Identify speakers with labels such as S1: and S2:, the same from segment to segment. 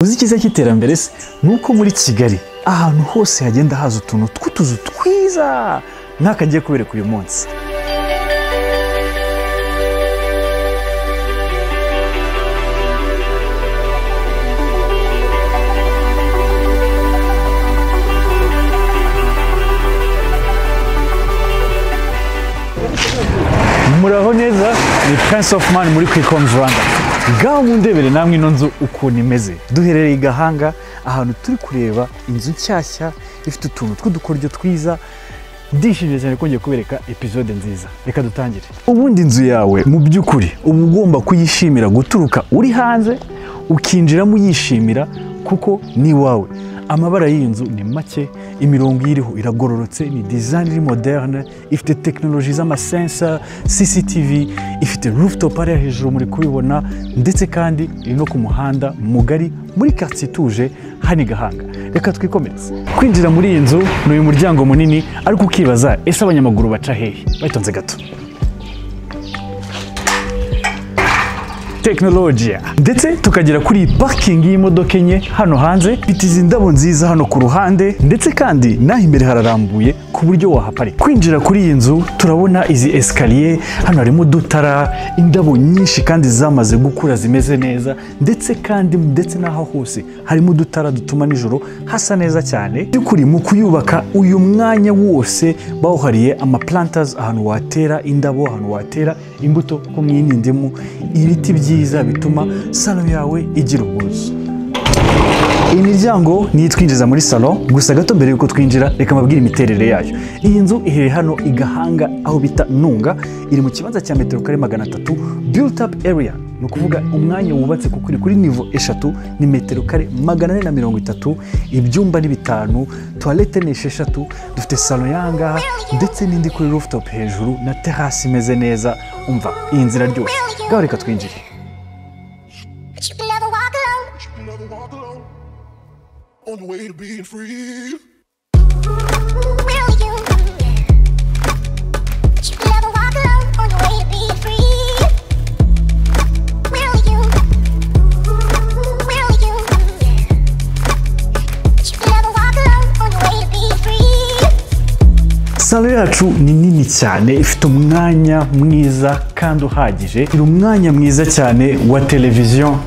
S1: Uzi icyiza cy'iterambere se nuko muri Kigali ahantu hose hagenda haza utuntu tw'utuzu twiza nk'aka ngiye kubereka uyu munsi. Muraho neza, ni Prince of Man muri Quick Homes Rwanda. Ngaho mundebere namwe ino nzu ukuntu imeze. Duherereye i Gahanga, ahantu turi kureba inzu nshyashya ifite utuntu tw'udukoryo twiza. Ndishimye cyane ko ngiye kubereka episode nziza. Reka dutangire. Ubundi inzu yawe mu by'ukuri uba ugomba kuyishimira guturuka uri hanze ukinjiramo uyishimira kuko ni iwawe. Amabara y'iyi nzu ni make, imirongo iriho iragororotse, ni design iri moderne, ifite tekinoloji z'amasensa, CCTV, ifite rooftop hariya hejuru muri kubibona, ndetse kandi iri no ku muhanda mugari muri quartier ituje hano i Gahanga. Reka twikomereze. Kwinjira muri iyi nzu ni uyu muryango munini, ariko ukibaza ese abanyamaguru baca hehe? Bayitonze gato. Teknolojiya. Ndetse tukagera kuri parking y'imodoka enye hano hanze, ifite izi ndabo nziza hano ku ruhande, ndetse kandi naho imbere hararambuye ku buryo wahaparika. Kwinjira kuri iyi nzu turabona izi escalier, hano harimo udutara, indabo nyinshi kandi zamaze gukura zimeze neza, ndetse kandi ndetse n'aho hose harimo udutara dutuma nijoro hasa neza cyane. By'ukuri mu kuyubaka uyu mwanya wose bawuhariye ama planters, ahantu watera indabo, ahantu watera imbuto ko mwini indimu, ibiti byiza bituma salo yawe igira ubwuzu. Imiryango ni itwinjiza muri salo, gusa gato mbere yuko twinjira reka mbabwire imiterere yayo. Iyi nzu iherereye hano i Gahanga aho bita Ntunga, iri mu kibanza cya metero kare 300, built up area, ni ukuvuga umwanya wubatse kuko uri kuri niveau 3, ni metero kare 430, ibyumba ni 5, toilette ni 6, dufite salo yangaha ndetse n'indi kuri rooftop hejuru na terrasse imeze neza. Umva iyi nzira iraryoshye, ngaho reka twinjire.
S2: On the way to being free.
S3: Will you? But you can never walk alone on the way to being free. Will you? Will you? But you can never walk alone on the way to being free.
S1: Salo yacu ni nini cyane, ifite umwanya mwiza kandi uhagije. Iri umwanya mwiza cyane wa televiziyo.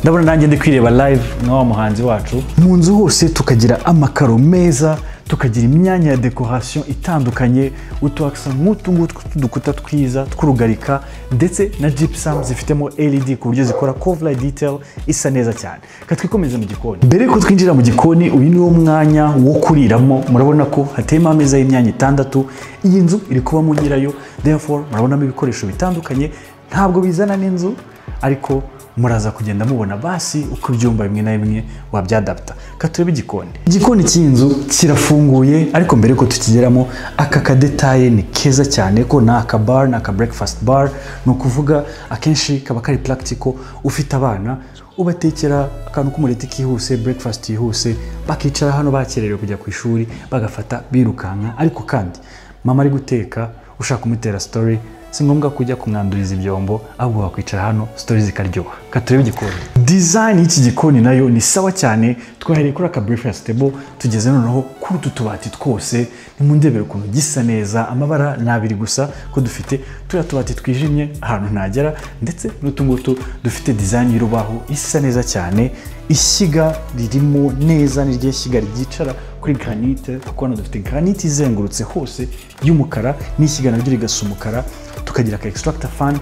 S1: Ndabona nanjye ndi kwireba live nka wa muhanzi wacu. Mu nzu hose tukagira amakaro meza, tukagira imyanya ya decoration itandukanye, utuaksa nk'utu ngutu tw'udukuta twiza tw'urugarika, ndetse na gypsum zifitemo LED ku buryo zikora cover detail isa neza cyane. Ka twikomeze mu gikoni. Mbere yuko twinjira mu gikoni, uyu ni wo mwanya wo kuriramo. Murabona ko hateyemo ameza y'imyanya 6. Iyi nzu iri kubamo nyirayo, therefore murabonamo ibikoresho bitandukanye, ntabwo bizana n'inzu ariko muraza kugenda mubona basi uko ibyumba bimwe na bimwe wabyadapta. Ka turebe igikoni. Igikoni cy'iyi nzu kirafunguye, ariko mbere yuko tukigeramo aka kadetaye ni keza cyane ko ni aka bar, ni aka breakfast bar, ni ukuvuga akenshi kaba kari practical, ufite abana ubatekera akantu k'umureti kihuse, breakfast yihuse, bakicara hano bakererewe kujya ku ishuri bagafata birukanka. Ariko kandi mama ari guteka, ushaka kumutera story, si ngombwa kujya kumwanduriza ibyombo, ahubwo wakwicara hano story zikaryoha. Ka turebe igikoni. Design y'iki gikoni nayo ni sawa cyane. Twahereye kuri aka breakfast table, tugeze noneho kuri utu tubati twose. Nimundebere ukuntu gisa neza, amabara ni abiri gusa ko dufite turiya tubati twijimye ahantu ntagera, ndetse n'utu ngutu dufite design y'urubaho isa neza cyane. Ishyiga ririmo neza, ni ryo shyiga ryicara kuri granite, kuko hano dufite granite izengurutse hose y'umukara, n'ishyiga naryo rigasa umukara. Tukagira ka extractor fan,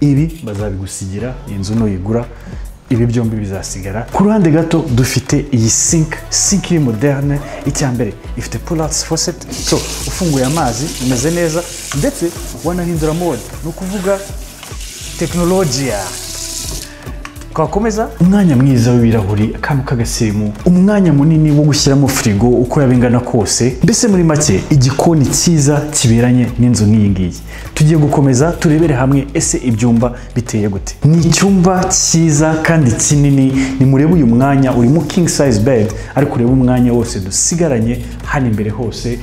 S1: ibi bazabigusigira inzu nuyigura, ibi byombi bizasigara. Ku ruhande gato dufite iyi sink, sink iri moderne. Icyambere ifite pull out faucet, so ufunguye amazi imeze neza, ndetse wanahindura mode, ni ukuvuga teknolojiya. Twakomeza. Umwanya mwiza w'ibirahuri, akantu k'agasirimu, umwanya munini wo gushyiramo frigo uko yabingana kose. Mbese muri make igikoni cyiza kiberanye n'inzu nk'iyi ngiyi. Tugiye gukomeza turebere hamwe ese ibyumba biteye gute. Ni icyumba cyiza kandi kinini. Nimurebe uyu mwanya urimo king size bed, ariko urebe umwanya wose dusigaranye hano imbere hose.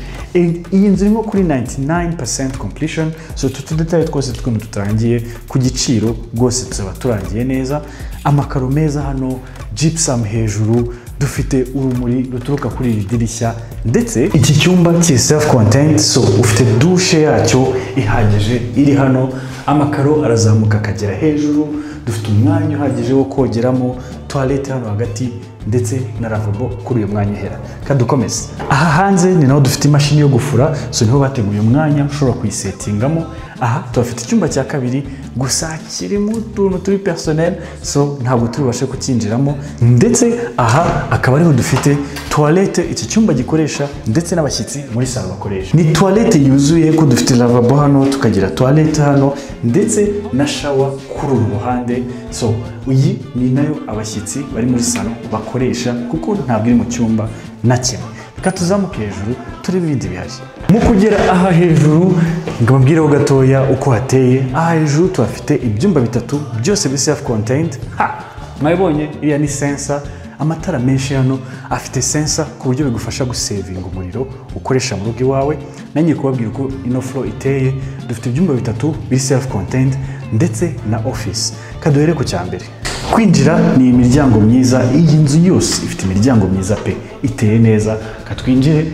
S1: Iyi nzu irimo kuri 99% completion, so utu detail twose tw'ukuntu tutarangiye ku giciro rwose tuzaba turangiye neza. Amakaro meza hano, gypsum hejuru, dufite urumuri ruturuka kuri iri dirishya, ndetse iki cyumba kiri self contained, so ufite douche yacyo ihagije iri hano, amakaro arazamuka akagera hejuru, dufite umwanya uhagije wo kogeramo, toilette hano hagati ndetse na lavabo kuri uyu mwanya uhera. Kadukomeze. Aha hanze ni naho dufite imashini yo gufura, so niho bateguye umwanya ushobora kuyisetingamo. Aha tuhafite icyumba cya kabiri gusa kirimo utuntu turi personnel, so ntabwo tubashe kukinjiramo, ndetse aha akaba ariho dufite toilette iki cyumba gikoresha ndetse n'abashyitsi muri salo bakoresha. Ni toilette yuzuye ko dufite lavabo hano, tukagira toilette hano ndetse na shower kuri uru ruhande. So iyi ni nayo abashyitsi bari muri salo bakoresha kuko ntabwo iri mu cyumba na kimwe. Reka tuzamuke hejuru turebe ibindi bihari. Mu kugera aha hejuru ngababwireho gatoya uko hateye. Aha hejuru tuhafite ibyumba bitatu byose biri self contained. Ha! Mwabibonye iriya ni sensor. Amatara menshi hano afite sensor ku buryo bigufasha gusevinga umuriro ukoresha mu rugo iwawe. Nanjye kubabwira uko ino floor iteye, dufite ibyumba bitatu biri self contained ndetse na office. Kaduhere ku cya mbere. Kwinjira ni imiryango myiza, iyi nzu yose ifite imiryango myiza pe, iteye neza. Katwinjire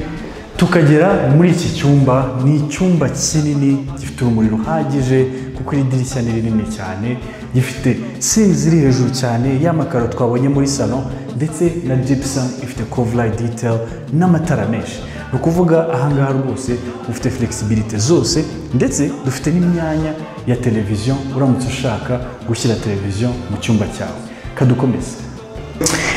S1: tukagera muri iki cyumba. Ni icyumba kinini gifite urumuri ruhagije kuko iri dirishya ni rinini cyane, gifite ceiling ziri hejuru cyane y'amakaro twabonye muri salo, ndetse na gypsum ifite cove light detail n'amatara menshi. Ni ukuvuga ahangaha rwose ufite flexibility zose, ndetse dufite n'imyanya ya televiziyo uramutse ushaka gushyira televiziyo mu cyumba cyawe. Kadukomeze.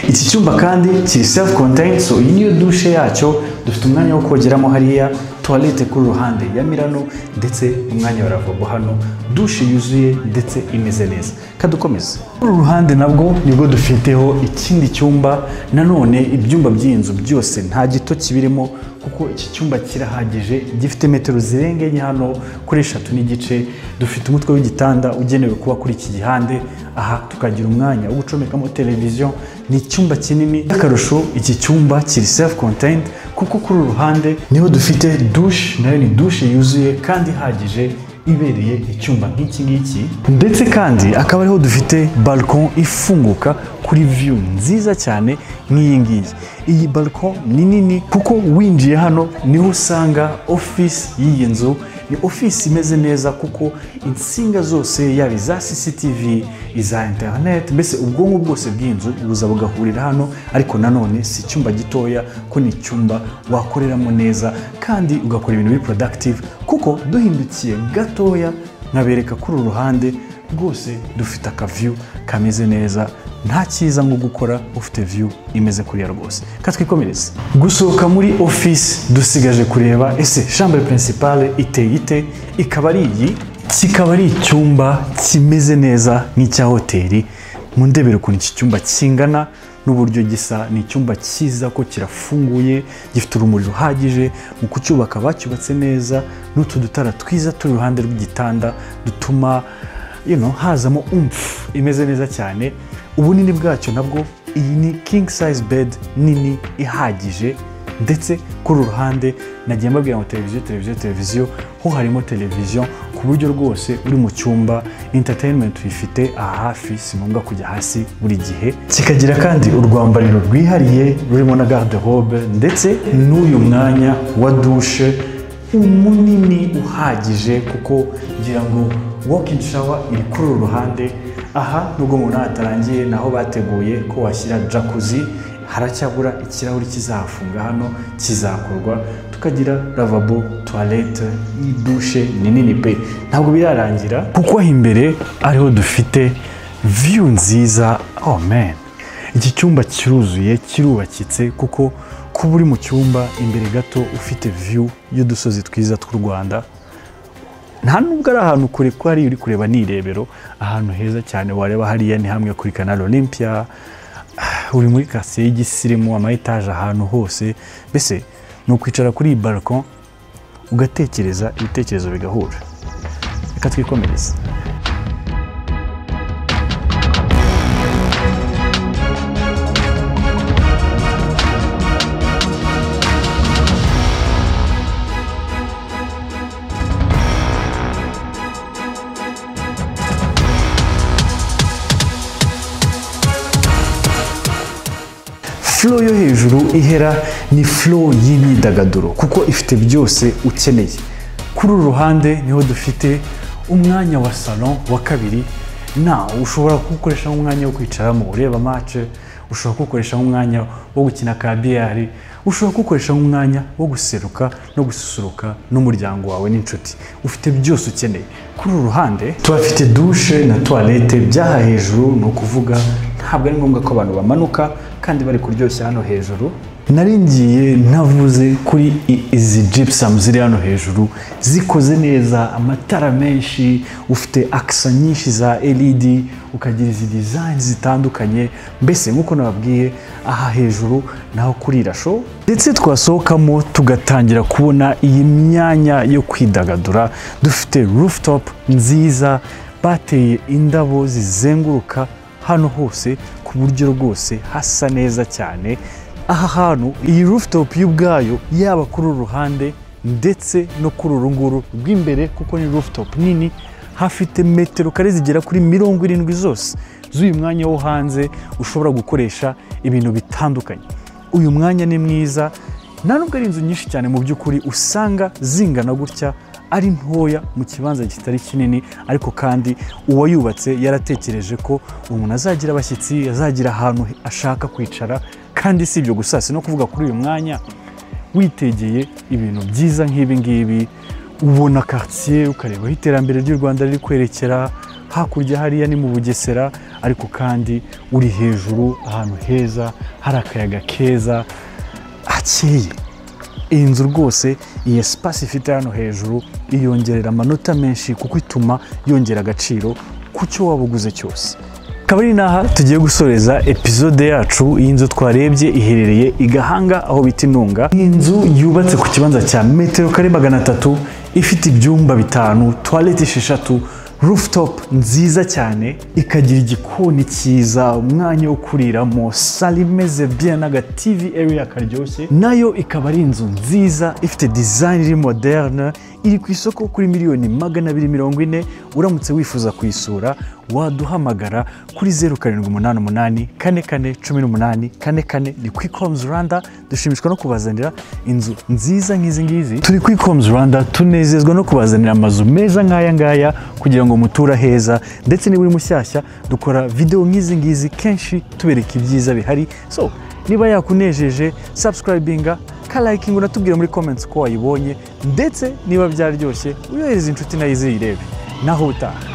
S1: Iki cyumba kandi kiri self contained, so iyi niyo douche yacyo, dufite umwanya wo kogeramo hariya, toilette kuri ruhande ya Milano ndetse umwanya wa lavabo hano, douche yuzuye ndetse imeze neza. Kadukomeze. Kuri ruhande nabwo nibwo dufiteho ikindi cyumba. Nanone ibyumba by'iyi nzu byose nta gito kibirimo kuko iki cyumba kirahagije, gifite metero zirenga enye hano kuri 3.5. Dufite umutwe w'igitanda ugenewe kuba kuri iki gihande, aha tukagira umwanya wo gucomekamo televiziyo. Ni icyumba kinini. Akarusho iki cyumba kiri self contained kuko kuri ruhande niho dufite douche, nayo ni douche yuzuye kandi ihagije ibereye icyumba nk'iki ngiki, ndetse kandi akaba ariho dufite balcon ifunguka kuri view nziza cyane nk'iyi ngiyi. Iyi balcon ni nini kuko winjiye hano niho usanga office y'iyi nzu. Ni office imeze neza kuko insinga zose yaba iza CCTV, iza internet, mbese ubwonko bwose bw'inzu buza bugahurira hano. Ariko nanone si icyumba gitoya ko ni icyumba wakoreramo neza kandi ugakora ibintu biri productive, kuko duhindukiye gatoya nkabereka kuri uru ruhande rwose dufite aka view kameze neza. Nta cyiza nko gukora ufite view imeze kuriya rwose. Katwikomereze. Gusohoka muri office dusigaje kureba ese chambre principale iteye ite. Ikaba ari iyi, kikaba ari icyumba kimeze neza nk'icya hoteli. Mundebere ukuntu iki cyumba kingana n'uburyo gisa. Ni icyumba cyiza ko kirafunguye, gifite urumuri ruhagije. Mu kucyubaka bacyubatse neza, n'utu dutara twiza turi iruhande rw'igitanda dutuma hazamo umf imeze neza cyane. Ubunini bwacyo nabwo, iyi ni king size bed nini ihagije, ndetse kuri ruhande nagiye mbabwira ngo televiziyo televiziyo televiziyo, ho harimo televiziyo ku buryo rwose uri mu cyumba entertainment uyifite aha hafi, si ngombwa kujya hasi buri gihe. Kikagira kandi urwambariro rwihariye rurimo na garde robe, ndetse n'uyu mwanya wa douche munini uhagije, kuko ngira ngo walk-in shower iri kuri uru ruhande. Aha nubwo umuntu hatarangiye naho bateguye ko washyira jacuzzi, haracyabura ikirahuri kizafunga hano kizakorwa, tukagira lavabo, toilette, douche ni nini pe. Ntabwo birarangira kuko aho imbere ariho dufite view nziza. Oh man, iki cyumba kiruzuye kirubakitse, kuko kuba uri mu cyumba imbere gato ufite view y'udusozi twiza tw'u Rwanda. Nta nubwo ari ahantu kure ko hari uri kureba ni irebero, ahantu heza cyane wareba hariya ni hamwe kuri Canal Olympia, uri muri quartier y'igisirimu, ama etage ahantu hose. Mbese ni ukwicara kuri iyi balcon ugatekereza, ibitekerezo bigahura. Reka twikomereze. Floor yo hejuru ihera ni floor y'imyidagaduro kuko ifite byose ukeneye. Kuri uru ruhande niho dufite umwanya wa salon wa kabiri. Na ushobora kuwukoresha nk'umwanya wo kwicaramo ureba match, ushobora kuwukoresha nk'umwanya wo gukina ka billard, ushobora kuwukoresha nk'umwanya wo guseruka no gususuruka n'umuryango wawe n'inshuti. Ufite byose ukeneye. Kuri uru ruhande tuhafite douche na toilette byaha hejuru, ni ukuvuga ntabwo ari ngombwa ko abantu bamanuka kandi bari kuryoshya hano hejuru. Nari ngiye ntavuze kuri izi gypsum ziri hano hejuru, zikoze neza, amatara menshi, ufite aksa nyinshi za LED, ukagira izi design zitandukanye. Mbese nk'uko nababwiye, aha hejuru naho kurira show, ndetse twasohokamo tugatangira kubona iyi myanya yo kwidagadura. Dufite rooftop nziza, bateye indabo zizenguruka hano hose ku buryo rwose hasa neza cyane. Aha hantu iyi rooftop y'ubwayo, yaba kuri uru ruhande ndetse no kuri uru nguru rw'imbere, kuko ni rooftop nini, hafite metero kare zigera kuri 70 zose z'uyu mwanya wo hanze ushobora gukoresha ibintu bitandukanye. Uyu mwanya ni mwiza, nta nubwo ari inzu nyinshi cyane mu by'ukuri usanga zingana gutya, ari ntoya mu kibanza kitari kinini, ariko kandi uwayubatse yaratekereje ko umuntu azagira abashyitsi, azagira ahantu ashaka kwicara. Kandi si ibyo gusa, si no kuvuga kuri uyu mwanya witegeye ibintu byiza nk'ibi ngibi, ubona quartier, ukareba aho iterambere ry'u Rwanda riri kwerekera. Hakurya hariya ni mu Bugesera, ariko kandi uri hejuru ahantu heza, hari akayaga keza, hakeye. Iyi nzu rwose, iyi espace ifite hano hejuru iyongerera amanota menshi, kuko ituma yongera agaciro ku cyo waba uguze cyose. Akaba ari n'aha tugiye gusoreza episode yacu. Iyi nzu twarebye iherereye i Gahanga aho bita Intunga. Iyi nzu yubatse ku kibanza cya metero kare 300, ifite ibyumba 5, toilette 6, rooftop nziza cyane, ikagira igikoni cyiza, umwanya wo kuriramo, salle imeze bien n'aga TV area karyoshye. Nayo ikaba ari inzu nziza ifite design iri moderne, iri ku isoko kuri miliyoni 240. Uramutse wifuza kuyisura waduhamagara kuri 0788 44 18 44. Ni Quick Homes Rwanda, dushimishwa no kubazanira inzu nziza nk'izi ngizi. Turi Quick Homes Rwanda, tunezezwa no kubazanira amazu meza nk'aya ngaya kugira ngo muture heza, ndetse niba uri mushyashya dukora video nk'izi ngizi kenshi tubereka ibyiza bihari. So niba yakunejeje, subscribinga, ka likinga, unatubwira muri comments ko wayibonye, ndetse niba byaryoshye uyohereza inshuti nayo iziyirebe. Naho utaha.